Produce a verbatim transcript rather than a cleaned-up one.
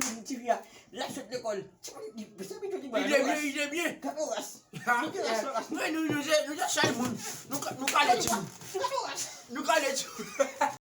ti, ti fi a, l ap sot lekòl. Ti moun, se pito li ba. Li debyen, li debyen. Gade ras. Mwen, nou, nou, nou, nou se chay moun. Nou ka, nou kale ti moun. Nou kale ti moun. Nou kale ti moun.